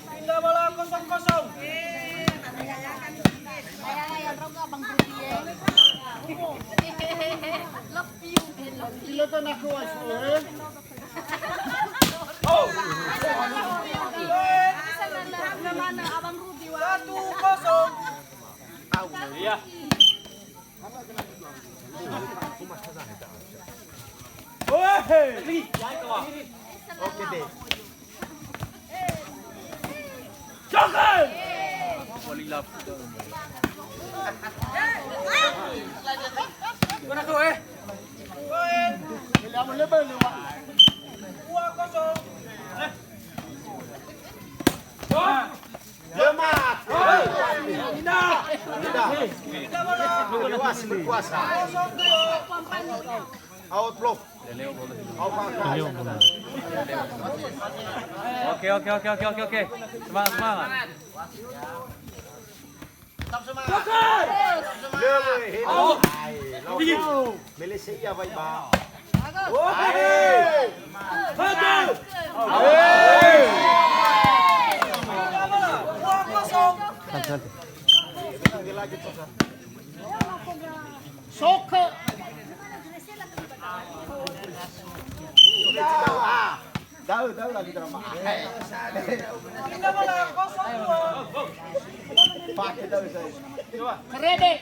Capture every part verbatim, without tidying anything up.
Pindah bola kosong kosong. Satu kosong. Iya. Oke deh. Jangan. Mana kau, eh? Dua kosong. Dua. Lemat. Indah. Indah. Luas, berkuasa. Out block. Out block. Oke, oke, oke, oke, oke, oke. Semangat, semangat. Tetap semangat. Tetap semangat. Ayo. Mele seia, baik, Bang. Oke. Bagus. Ayo. Santai, santai. Soke. Da'ö, da'ö lagi drama. Pakai da'ö saya. Kerede.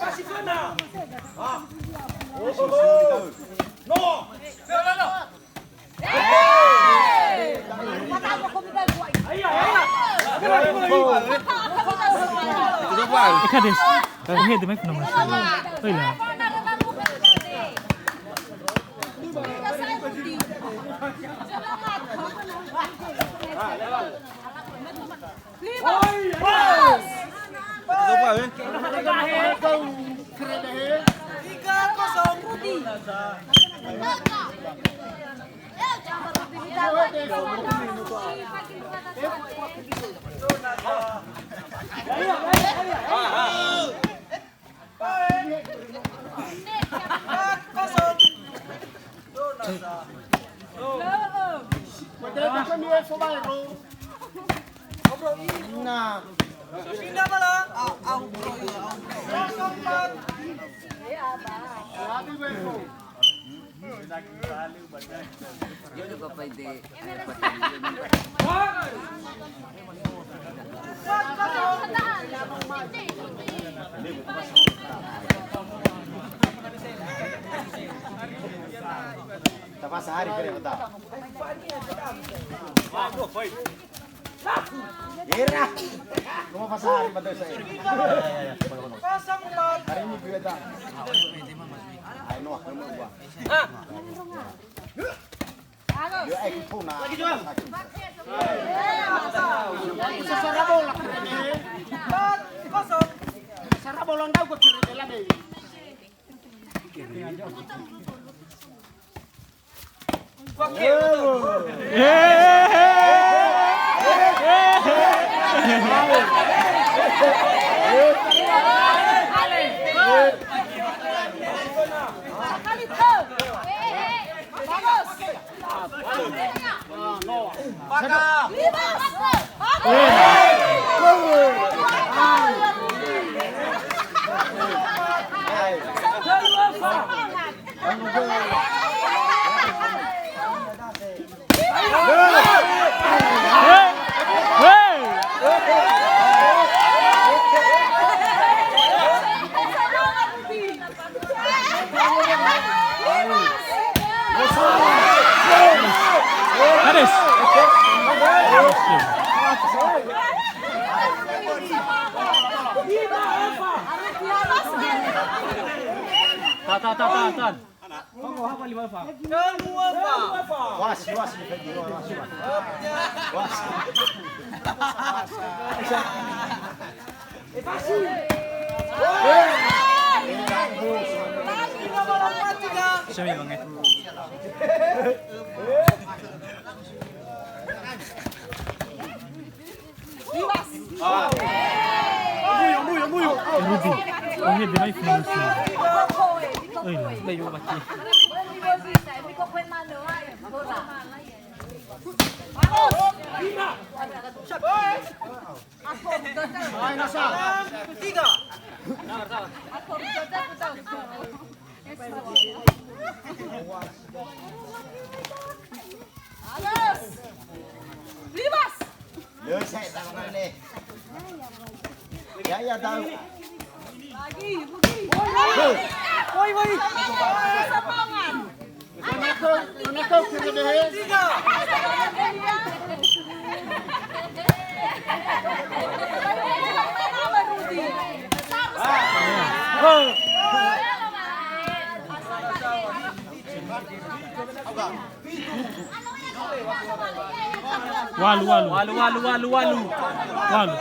Pasti kena. Ah. Oh. No. Eka des. Eka des. Oi la. Tiga kosong. Nah. Pindah bola. Au, au, bro, au, bro. Tafasa hari kere mata. Era. Kamu pasang hari pada saya. Hari ini juga tak. Ayo, Noah, kamu gua. Yo, eh, itu, nah. Lagi, Juang. Sesara bola, keren, eh. Sesara bola, ndak gua keren, eh, lagi. Hades. Ta, ta, ta, ta, ta. Wasi, wasi, wasi. Wasi. Sami, Bang, eh. Omuyu, omuyu, omuyu. Rudi. Oh, he, de mai fina musi. Oi, la. Tiga. Alas. Libas. Lö, saya tak pernah ni. Ya, ya, tahu. Lagi, lagi. Woi, woi. Semangat. Walu, walu. Walu, walu, walu, walu. Walu.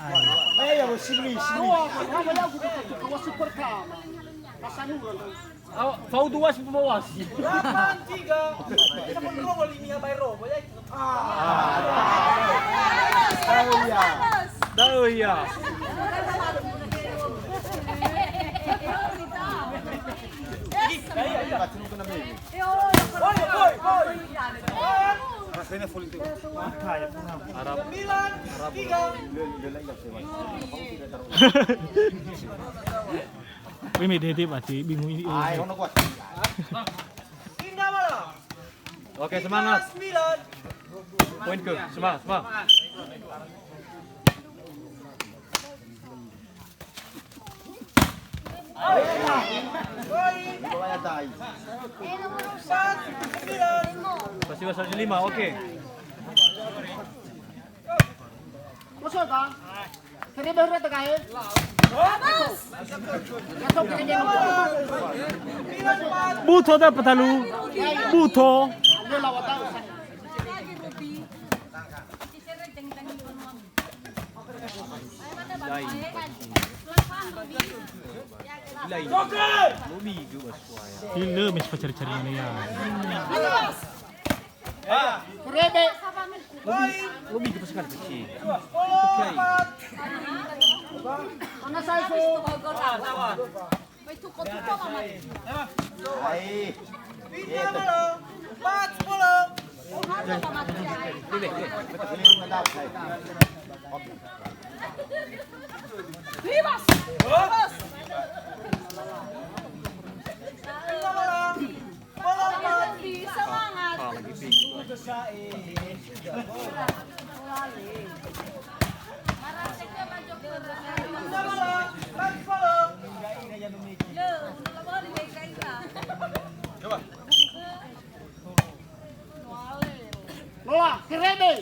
Ayo. Ayo, sini, sini. Awa, faudu wasi pemawasi. Delapan tiga. Kita pun robo linia by robo ya. Ah. Oh, iya. Oh, iya. Oi, oi, oi. Arab. Sembilan, tiga. Weh, me dede berarti bingung ini. Ai, ono kuat. Pindah bola. Oke, semangat. Sembilan. Poin ke, semangat, semangat. Masih satu lima, oke. Masuk, Bang. Kene behre tegae. Butho da patalu. Butho. Ilö mes pacari-cari mana ya. Kurebe. Lebih, lebih ke sekali kecil. Oke. Mana saya so? Hai. Pindah bola. Empat sepuluh. Ini, ini. Bebas. Bebas. Pindah bola. Semangat. Noah, kerebe.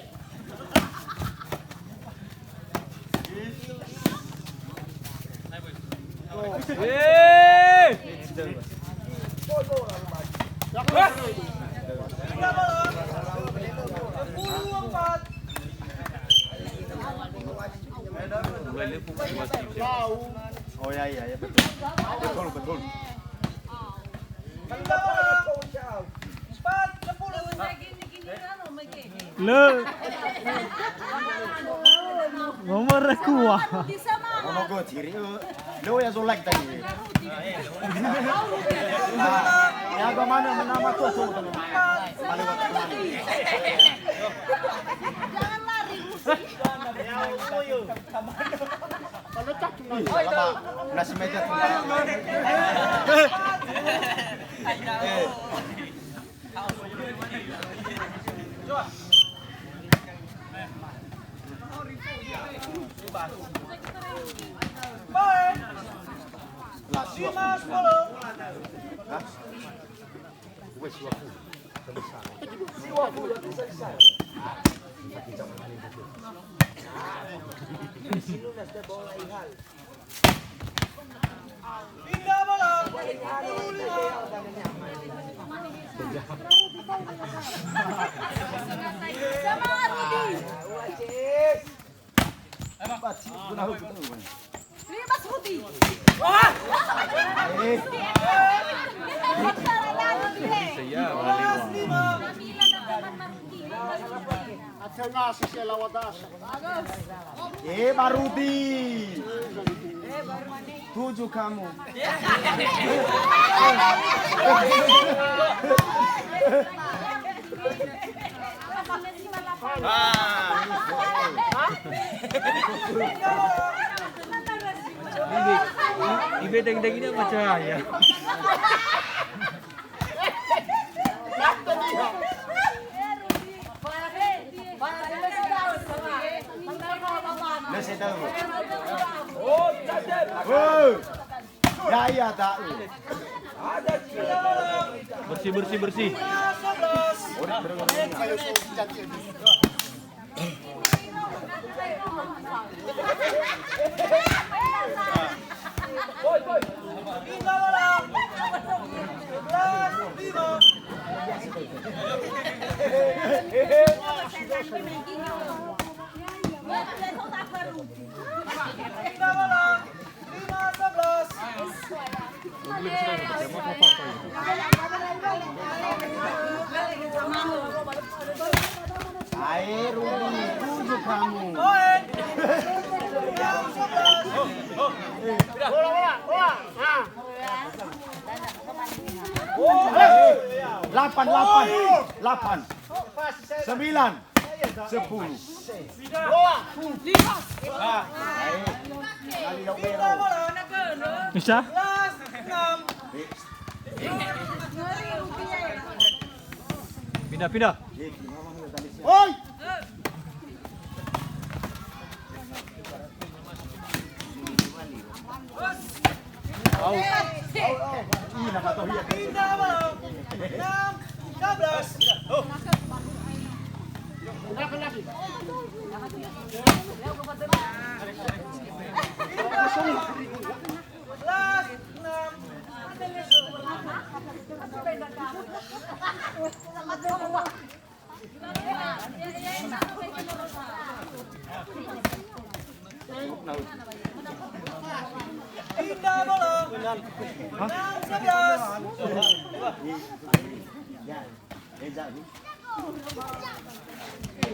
Oh ya, ya, ya, betul. Betul, betul. Lö. Nomor dua. Ono go ciri, eh. Lö ya zo like tadi. Nah, ya, gua mana, mana, mana, tuh, tuh, tuh. Paling waktu mana? Jangan lari, Musi. Ih, salah, Pak. Nasi meja tuh. Eh. Lima Rudi. Eh. Lima Rudi. Atengah sisi lawan dasar. Eh, Barudi. Tujuh kamu. Ibe daging-dagingnya macam ya. Hei! Ya'ia da'ö. Bersih, bersih, bersih. Ae, Rudi, tujuh kamu. Bola, bola, bola. Ah. Delapan, delapan, delapan. Sembilan, sepuluh. Bisa? Pindah, pindah. Oi! Pindah bola. Enam sebelas.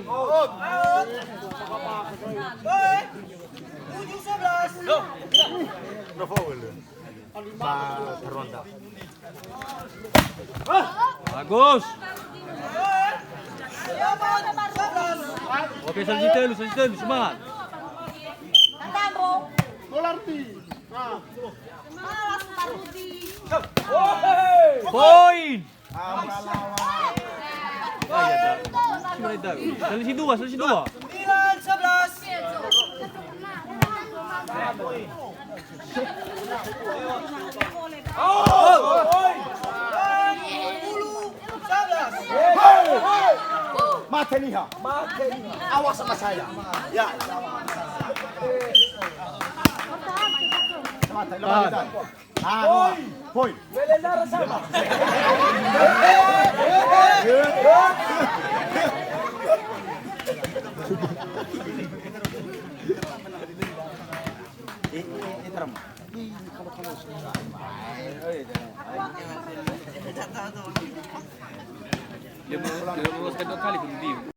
Out. Baik. Tujuh sebelas. Ba Ronda. Bagus. Oke, sesi telu, sesi telu, semangat. Polarti. Nah. Poin. Selisih dua, selisih dua. Sembilan sebelas. Sepuluh sebelas. Mate niha. Awas sama saya. Ya. Mate, lepas. Ah, poin. Belendara sama. Eh, eh, eh, teram. Ih, kalau, kalau. Dia mau, dia mau loloskan dua kali, belum.